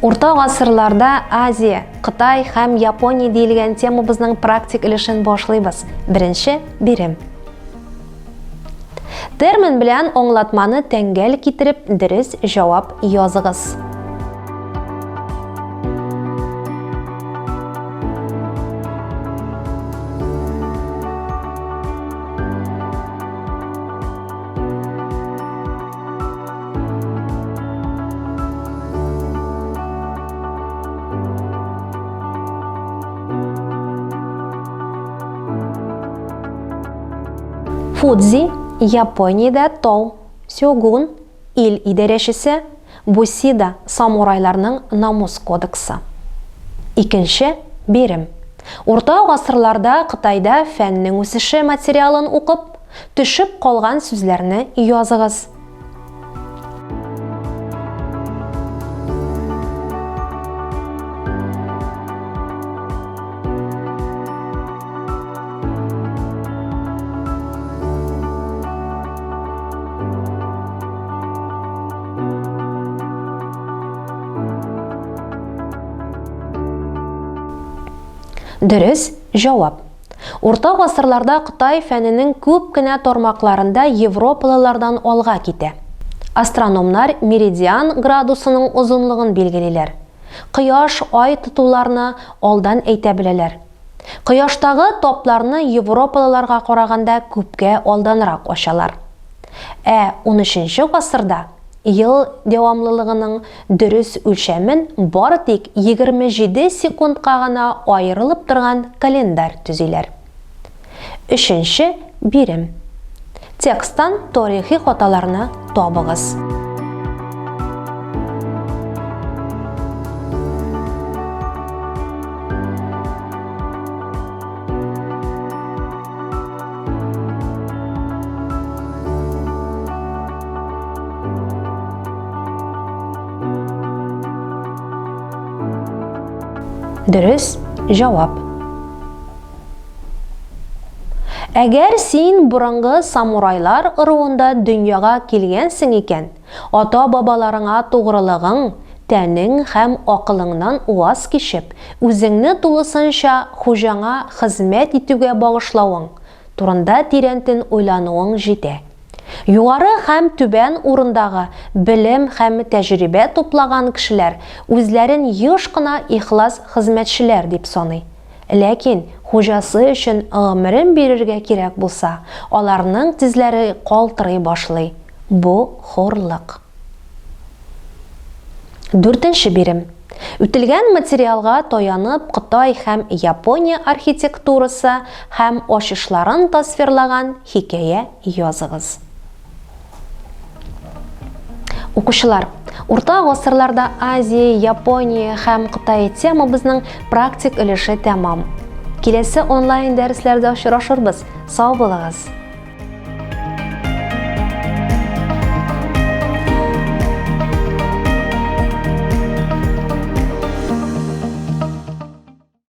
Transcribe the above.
Урта гасырларда Азия, Кытай һәм Япония диелгән темабызның практик өлешен башлыйбыз. Беренче бирем. Термин белән аңлатманы тәңгәл китереп, дөрес җавап языгыз. Фудзи, Япониядә тау, сёгун, ил идарәчесе, бусида, самурайларның намус кодексы. Икенче бирем. Урта гасырларда Кытайда фәннең үсеше материалын укып, төшеп калган сүзләрне языгыз. Дөрес җавап. Урта гасырларда Кытай фәненең күп кенә тармакларында европалылардан алга китә. Астрономнар меридиан градусының озынлыгын билгелиләр. Кояш, ай тотуларны алдан әйтә беләләр. Кояштагы тапларны европалыларга караганда күпкә алданрак ачалар. Ә унөченче гасырда ел дәвамлылыгының дөрес үлчәмен бары тик 27 секундка гына аерылып торган календарь төзиләр. Өченче бирем. Тексттан тарихи хаталарны табыгыз. Дөрес җавап. Әгәр син борынгы самурайлар ыруында дөньяга килгәнсең икән, ата-бабаларыңа тугрылыгың, тәнең һәм акылыңнан ваз кичеп, үзеңне тулысынча хуҗаңа хезмәт итүгә багышлавың турында тирәнтен уйлануың җитә. Югары һәм түбән урындагы белем һәм тәҗрибә туплаган кешеләр үзләрен еш кына ихлас хезмәтчеләр дип саный. Ләкин хуҗасы өчен гомерен бирергә кирәк булса, аларның тезләре калтырый башлый. Бу хурлык. Дүртенче бирем. Үтелгән материалга таянып, Кытай һәм Япония архитектурасы һәм ачышларын тасвирлаган хикәя языгыз. Укучылар, урта гасырларда Азия, Япония һәм Кытай темабызның практик өлеше тәмам. Киләсе онлайн дәресләрдә очрашырбыз. Сау булыгыз!